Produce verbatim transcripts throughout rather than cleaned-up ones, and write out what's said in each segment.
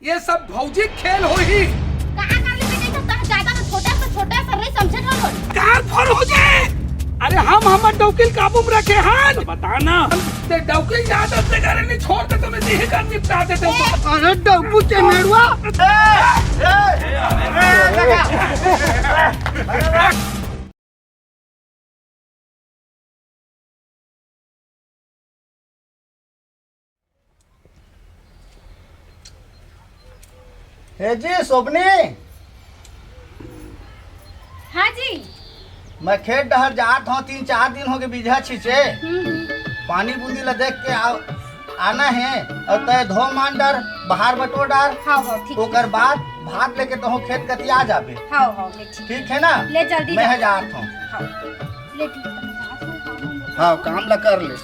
ये सब भौजी खेल होही। कहाँ कर लेबे, नहीं तो तह ज्यादा तो छोटा से छोटा सर नहीं समझे हो। कार फर हो जाए। अरे हम हमर डौकी ल काबू में रखे हन। तो बता ना। ते डौकी ज्यादा से करे नहीं छोड़ दे तो मैं देह का निपटा देते हो। अरे डौकू के मेड़वा। हे जी, शोभनी। हाँ जी। मैं खेत डहर जात हूँ, तीन चार दिन हो गए बीजहा छींचे। हम्म, हम्म। पानी बूंदी ला देख के आ, आना है और तय धो मान डर, बाहर बटो डार। हाँ, हाँ, ठीक है। ओकर बाद भात लेके तहूँ खेत कती आ जाबे। हाँ, हाँ, ले ठीक। ठीक है ना? ले जल्दी मैं जा। है जात हूँ। हाँ, ले ठीक है, मैं जात हूँ, काम वाम हाँ, काम ला कर ले।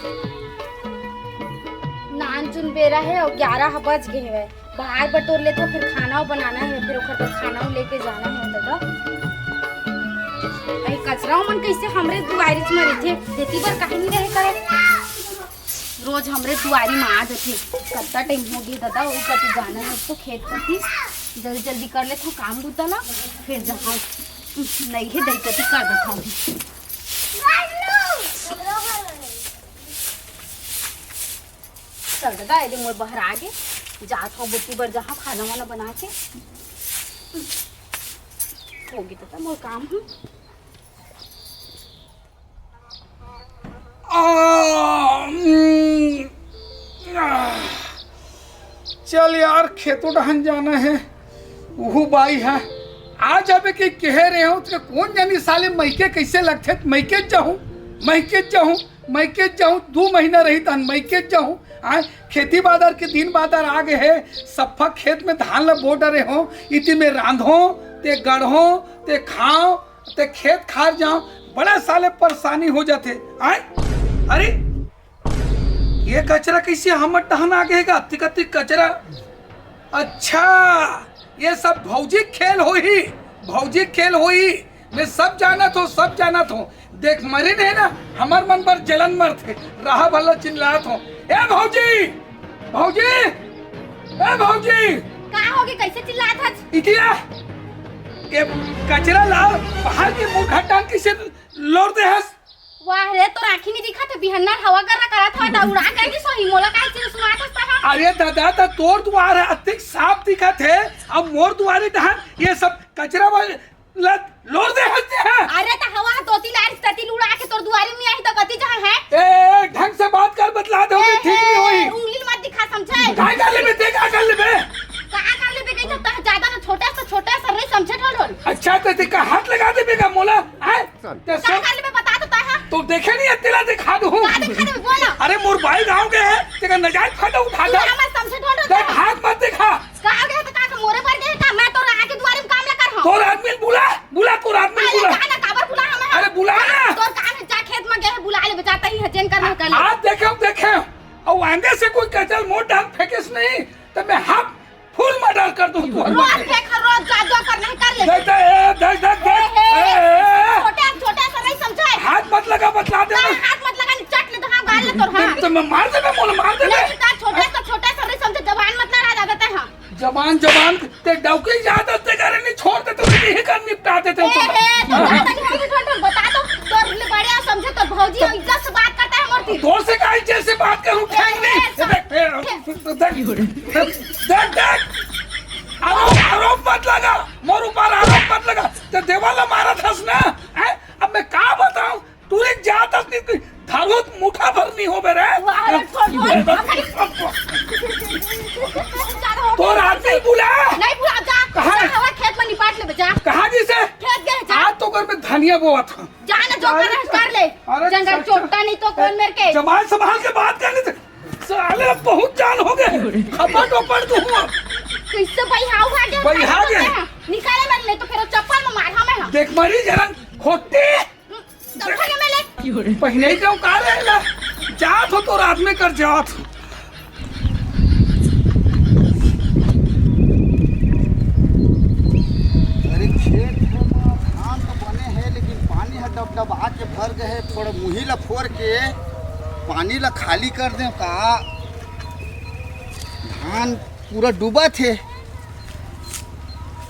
नान चुन बेरा है और ग्यारह बज गए हैं। बाहर बटोर लेथव, फिर खाना बनाना है, फिर ओकर बर खाना लेके जाना है दादा। अरे कचरा मन कैसे हमरे दुआरी में रहिथे, देती बर काहे नहीं रहे करे। रोज हमरे दुआरी में आ जाथे। कत्ता टाइम हो गया दादा, वो कति जाना है तो खेत कति। जल्दी जल्दी कर लेथव काम बुता ला, फिर जहाँ नहीं है दई कति कर देथव। चल दादा, एदे मोर बहरा गे, जात हव बुट्टी बर, जहाँ खाना वाना बना के होगी दादा मोर काम ह। आ, उम, आ, चल यार, खेतों डहन जाना है। उहू बाई है, आ जाबे के कहे रहे हो, तो कौन जानी साले मइके कैसे लगथे, मइके जाहूँ, मइके जाहूँ। मइके जाहूँ, दू महीना रही तहन मइके जाहूँ। आय, खेती बादर के दिन बादर आ गए हे, सफ्फा खेत में धान ला बो डरे हो, इति में रांधो, ते गढ़ो, ते खाओ, ते खेत खार जाओ, बड़ा साले परेशानी हो जाथे। आय, अरे, ये कचरा कैसे हमर टहन आ गए गा? अतिक अतिक कचरा। अच्छा, ये सब भौजी खेल होही, भौजी खेल होही। मैं सब जानत हो, सब जानत हो। देख मरे नहीं ना, हमर मन पर जलन मरथे। रहा भला चिल्लात हो, ए भौजी, भौजी, ए भौजी। का होगे, कैसे चिल्लात हस? इतिया, ये कचरा ला बाहर के मुंह घटान किसे लोर दे हस? वाह रे, तोर आँखी नहीं दिखा थे, बिहन्ना हवा गर्रा करत हवा, ता उड़ा के नहीं सोही, मोला काहे चीज सुनात हस तहा? अरे दादा, ता तोर दुआर है, अतिक साफ दिखा थे, अब मोर दुआरे डहन ये सब कचरा वाले ल-, लोर दे हंसते हैं। अरे त हवा ह तोती लारिस तती ल उड़ा के तोर दुआरी में आही त कती जहाँ है? ए, ढंग से बात कर, बतला दे, ए, ठीक नहीं ए, होई। उंगली मत दिखा, समझे? काय कर लेबे, ते का कर लेबे? का कर लेबे कही त तह ज्यादा ना छोटे से छोटे से नहीं समझे ढोल ढोल। अच्छा, ते, ते का हाथ लगा देबे का मोला? आय? ते का सो- कर लेबे बता तो तह। तो देखे नहीं है, तेला दिखा दूँ। का दिखा देबे बोला? अरे मोर बाई गाँव के है, तेरा नजायज फायदा उठा तू ले। हमार समझे ढोल ढोल देख, तह। हाथ मत दिखा। कहाँ गए तो कहाँ के मोरे पर गए का? मैं तो रहा के दुआरे में काम ला कर हूँ। तोर आदमी ल बुला, बुला तोर आदमी ल अरे बुला। कहाँ ना काबर बुला हमें? अरे बुला ना। तोर काम है, जा खेत में गए बुला ले, बचाता ही है, जेन करना कर ले। आज देखे, देखे। और आंदे से कोई कचल मोट डाल फेंकेस नहीं, तो मैं हाथ फुल मर्डर कर दूँ तू। रोज देख, रोज जा जो करना है कर ले। देख, देख, ए, देख, देख, देख। ए, हे, ए, ए। छोटे, छोटे से नहीं समझे। हाथ मत लगा, बतला दे। ना, हाथ मत लगा, नहीं चट ले तो हाँ, गाल ले तोर हाँ। तो मैं मार देबे, मोला मार देबे। नहीं, इतना छोटे से छोटे से नहीं समझे, जबान मत लड़ा ज्यादा तय हाँ। जबान, जबान, ते डौकी ज्यादा ते करे नहीं छोड़ दे, तो यही कर निपटा देते हो ए, तो। हे, तो बता दे, छोड़, छोड़, छोड़, बता दो, तोर ले बड़े आ समझे, तो भौजी तो इज्जत से बात करता है मोर तीर। तोर से का इज्जत से बात करूं, ए, ठेंग नहीं। ए, देख, ए, देख, देख, देख, आरोप, आरोप मत लगा, मोर ऊपर आरोप मत लगा। ते देवाल ला मारा थस ना, हैं? अब मैं का बताऊं? तू एक जात असली धारो मुठा भर नहीं हो बे रे। वाह, अरे, छोड़, छोड़। तोर आदमी बुला। नहीं बुला, जा। कहाँ? जा, हमारे खेत में निपाट ले, जा। कहाँ जी से? खेत गए, जा। आज तो घर में धनिया बोआ था। जा ना, जो कर रहे, कर ले। अरे, जंगल चोट्टा नहीं तो कौन मेरे के? जबान संभाल के बात कर लेते। साले अब बहुत जान हो गए। खपट ओपट दूँ अब। कैसे बहियाव भागे? बहिया गए। निकाले मत, नहीं तो फिर चप्पल में मार हमें हम। देख मरी जरन खोटे। चप्पल में ले। पहले ही क्यों कहा रहे ला? जात हो तो रात में कर जात। अरे खेत है, धान तो बने है, लेकिन पानी है डबडबा के भर गए है। थोड़ा मुही ला फोर के पानी ला खाली कर दे का। धान पूरा डूबा थे।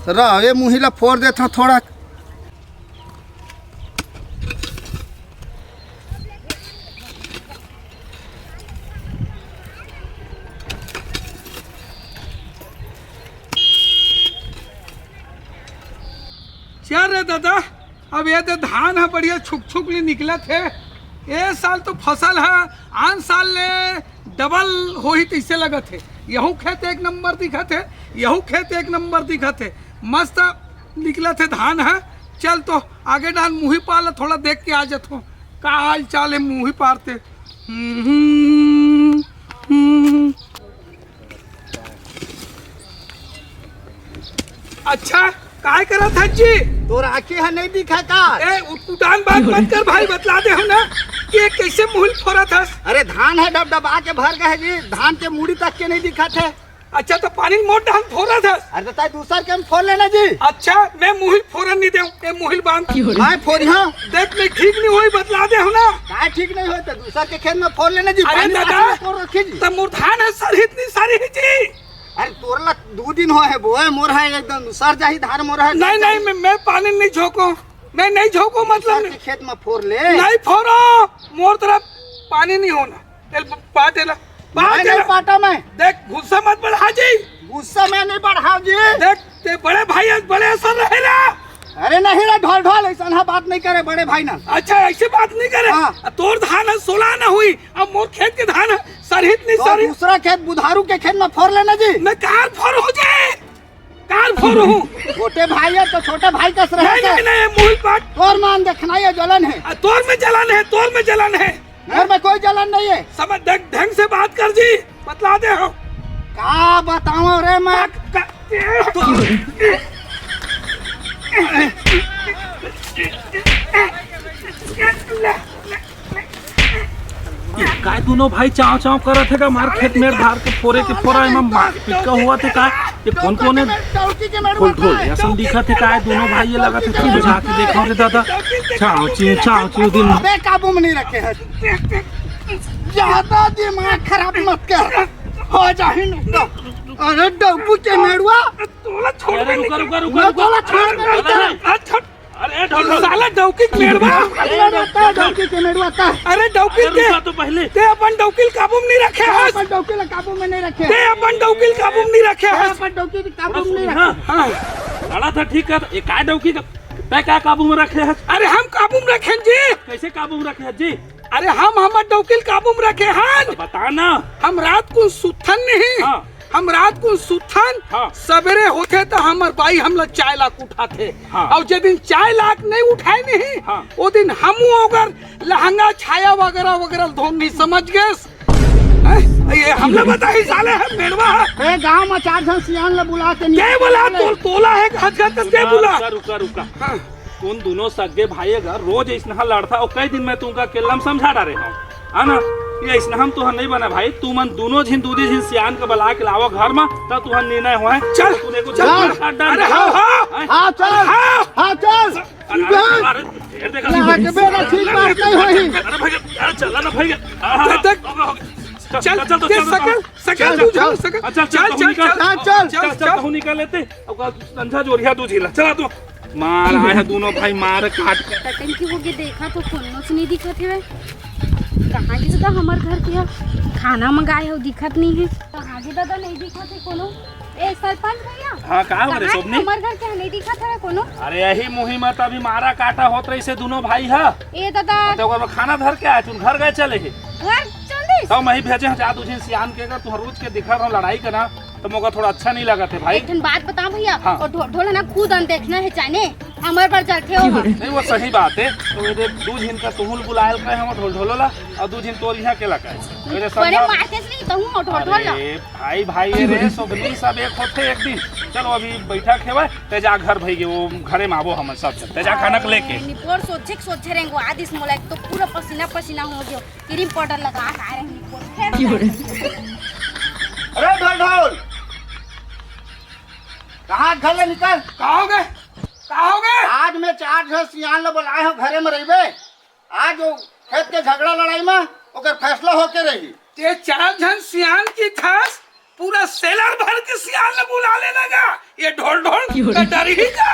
रह, ये मुही ला फोर देथंव थोड़ा। चल रे दादा, अब ये दे धान ह बढ़िया छुक छुक ले निकलत हे। ए साल तो फसल ह आन साल ले डबल होही तइसे लगत हे। यहू खेत एक नंबर दिखत हे, यहू खेत एक नंबर दिखत हे। मस्त निकलत हे धान ह। चल तो आगे डाहन मुही पार ल थोड़ा देख के आ जथों। का हाल चाल हे मुही पार ते? हम्म, हम्म, हम्म। अच्छा, काय करत हस जी? तोर आँखी ह नहीं दिखा का? ए, उटपुटान बात मत कर भाई, बतला दे हो ना कि ये कैसे मुहिल फोरत हस? अरे धान ह डबडबा के भर गए जी, धान के मुड़ी तक के नहीं दिखत हे। अच्छा, तो पानी मोट हम फोरत हस। अरे तो ताई दूसर के हम फोर लेना जी। अच्छा, मैं मुहिल फोरन नहीं देऊं, ये मुहिल बांध। मैं फोरिहा। देख, नहीं ठीक नहीं होई, बतला दे हो ना। काय ठीक नहीं होई तो दूसर के खेत में फोर लेना जी, अरे पानी दादा, कहाँ फोर रखी जी। तो मोर धान ह सरहित नहीं सरी ही जी। अरे तोर ला दू दिन होए हे बोए, मोर ह एकदम सर जाही धान मोर ह। नहीं, नहीं, मैं, मैं पानी नहीं झोंको, मैं नहीं झोंको, मतलब दूसर के खेत में फोर ले। नहीं फोरो, मोर तरफ पानी नहीं होना। तेल पाटे ला, मैं पाटे नहीं ला। पाटा मैं। देख, गुस्सा मत बढ़ा जी। गुस्सा मैं नहीं बढ़ाऊं जी। देख, ते बड़े भाई, आज बड़े असर रहे ना। अरे नहीं रे ढोल ढोल, ऐसा ना बात नहीं करे बड़े भाई ना। अच्छा, ऐसे बात नहीं करे। हाँ। आ, तोर धान ह सोला ना हुई, अब मोर खेत के धान ह सरहित नहीं तो सरी। दूसरा खेत बुधारू के खेत में फोर लेना जी। मैं कार फोर हो जाए, कार फोर हूँ। छोटे भाई है तो छोटे भाई कस रहे नहीं, के। नहीं, नहीं, मुहिल पाट। तोर मान देखना ये जलन है। आ, तोर में जलन है, तोर में जलन है। घर में कोई जलन नहीं है। समझ, ढंग, ढंग से बात कर जी, बतला दे हो। का बताऊं रे मैं? का, का, काय दोनों भाई चाव चाव करत हे का? मार खेत में धार के फोरे के फोरा, एमा मार पिटका हुआ थे का? ये कौन कौन है? ढोल ढोल, ऐसा दिखत हे काय? दोनों भाई ये लगत हे, तू बुझा के देखो रे दादा। चाव चिव, चाव चिव दिन। अबे काबू में नहीं रखे हैं। ज्यादा दिमाग खराब मत कर, हो जाही नहीं तो। अरे डौकू के मेड़ुआ। तोला छोड़ अरे दे। रुका, रुका, रुका, मैं रुका। तोला छोड़ दे, अरे, नहीं तो। अरे, छोड़। अरे, ढोल, ढोल। साला डौकी के मेड़ुआ। अरे, डौकी के मेड़ुआ, ता। अरे, डौकी अरे, के। रुका तो पहले। ते अपन डौकी काबू में नहीं रखे ते हस। अपन डौकी काबू में नहीं रखे। ते अपन डौकी काबू में नहीं रखे ते हस। अपन डौकी काबू में नहीं रखे। हाँ। हाँ। लड़ा था ठीक है, ये का डौकी का, तै का काबू में रखे हस? अरे, हम काबू में रखेन जी। कैसे काबू में रखे हस जी? अरे हम हमर डौकी ल काबू में रखे हन। तो बता ना। हम रात को सुथन नहीं। हाँ। हम रात को सुथन। हाँ। सबेरे होथे तो हमर बाई हमला चाय लाके उठाथे। हाँ। अउ जे दिन चाय लाके नहीं उठाय नहीं, हाँ। ओ दिन हम ओकर लहंगा छाया वगैरह वगैरह धोन नहीं समझ गेस। हैं? ये हमला बताही साले हम मेड़वा है। ए गांव में चार झन सियान ला बुला के के बोला? तोला है, हद हद के बोला? रुका, रुका, रुका। हाँ। तुम दोनों सगे भाई अगर रोज इसनहा लड़था, और कई दिन में तुमका अकेला में समझा डारे हूँ, है ना? ये इसनहा हम तुहर नहीं बना भाई, तुमन दोनों झिन, दूधी झिन सियान के बला के लावा घर में, तब तुहर निर्णय होए। चल, तू देखो, चल। चल, काट डाल। अरे हाँ, हाँ। हैं? हाँ, चल। हाँ। हाँ, चल। अरे, अरे, अरे, ये देखा। ना, के बेरा ठीक बात नहीं होई। अरे भाई, अरे चल ना भाई। हाँ, हाँ, देख, हो गया, हो गया। चल, चल, चल, चल, चल, सकल, चल, सकल, चल, तू चल, सकल। चल, चल, चल, कहूँ निकल। चल, चल, चल, चल, चल। कहूँ निकल लेते। अब का धंधा जोरिया दू झीला। चला तू। मार आए हैं दोनों भाई, मार काट के। पता नहीं की होगे, देखा तो कोनो से नहीं दिखत हे। कहाँ गिस गा हमर घर के ह? खाना मंगाए हो, दिखत नहीं है। कहाँ गे दादा, नहीं दिखत है कोनो। ए सरपंच भैया, हाँ, का हो रे कहाँ है शोभनी? हमर घर के ह, नहीं दिखत है कोनो। अरे यही मुही में तो अभी मारा काटा होत रहिसे दोनों भाई ह। ए दादा। तो ओकर में खाना धर के आए, तुम घर गए चले हे। घर चल दिस। तो मैं ही भेजे हैं, जा तुझे सियान के, अगर तुम रोज के दिखा रहा लड़ाई करना, तो मोका थोड़ा अच्छा नहीं लगा थे भाई। एक ठन बात बता भैया, हाँ। और ढो-, ढोल ना खुद अन देखना है जाने, हमर बर चलथे हो। नहीं, वो सही बात है। तो ये देख, दू झिन का तुहुल बुलायल का है, हम ढोल ढोल ला, और दू झिन तोर यहाँ के लगा है। मेरे बड़े सामने मारते से नहीं, तहूँ ढोल ढोल ला। अरे भाई, भाई, ये रे, सोगनी सब एक होते एक दिन। चलो, अभी बैठा खेवा, ते जा घर भाई के, वो घरे में आबो हमन सब जन। ते जा खाना के लेके। निपोर सोचे के सोचे रहेंगे, आदिस मोला एक तो पूरा पसीना पसीना हो गयो। क्रीम पाउडर लगा के आए रहेंगे निपोर। अरे ढोल ढोल, कहाँ घर ले निकल? का हो गए? का हो गए? आज मैं चार झन सियान ल बुलाए हूँ, घरे में रहिबे। आज वो खेत के झगड़ा लड़ाई में ओकर फैसला होके रही। ते चार झन सियान की थास, पूरा सेलर भर के सियान ल बुला लेना गा। ये ढोल ढोल का डर ही का?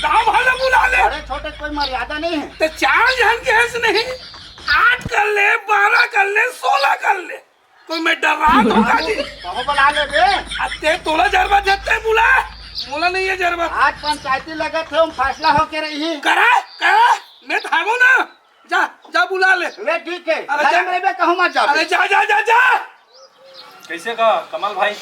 गाँव भर ल बुला ले। अरे छोटे, कोई मर्यादा नहीं है। ते चार झन के हस नहीं, आठ कर ले, बारह कर ले, सोलह कर ले, कोई मैं डर्रात हूँ का जी? कहो बुला ले बे। अब ते तोला जरबा जत्ते बुला, मोला नहीं है जरबा। आज पंचायती लगत है, हम फैसला होके रही। करा, करा, मैं थामो ना। जा, जा बुला ले। ले ठीक है, अरे घर जा। में रहिबे, कहूँ मत जाबे। अरे जा, जा, जा, जा। कैसे का कमल भाई,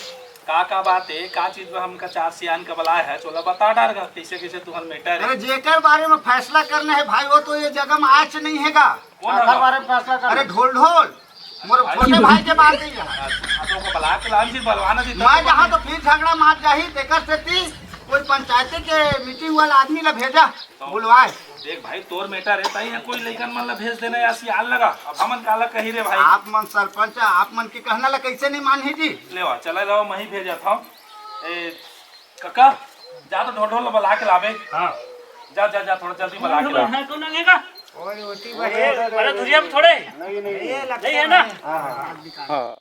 का का बात है, का चीज में हमका चार सियान का बलाय है, चोला बता डार गा, कैसे कैसे तुहर मैटर है। अरे जेकर बारे में फैसला करना है भाई, वो तो ये जगह में आज नहीं है गा। कौन है काकर गा? बारे में फैसला करना? अरे ढोल ढोल, मोर भाई। छोटे भाई के बात है यहाँ। अच्छा, तो ओकर बला के लान जी, बलवाना जी, मैं तब जहाँ तो फिर झगड़ा मार जाही, तेकर सेती कोई पंचायती के मीटिंग वाला आदमी ला भेजा, तो बुलवाए। देख भाई, तोर मैटर है, तई कोई लइकन मन ला भेज देना या सियान लगा। अब हमन काला कही रे भाई। आप मन सरपंच, आप मन के कहना ला कैसे नहीं मानही जी? लेवा, चला लेवा, मैं ही भेजत हूँ। ए, कका, जा तो ढोल ढोल ला बला के लाबे। हाँ। जा, जा, जा, थोड़ा जल्दी बला के ला। हाँ, कौन लंगेगा? ओए, ओटी बहे। अरे, धुरिया में थोड़े। नहीं, नहीं, नहीं। ये लगता नहीं है ना? नहीं। हाँ, हाँ। हाँ।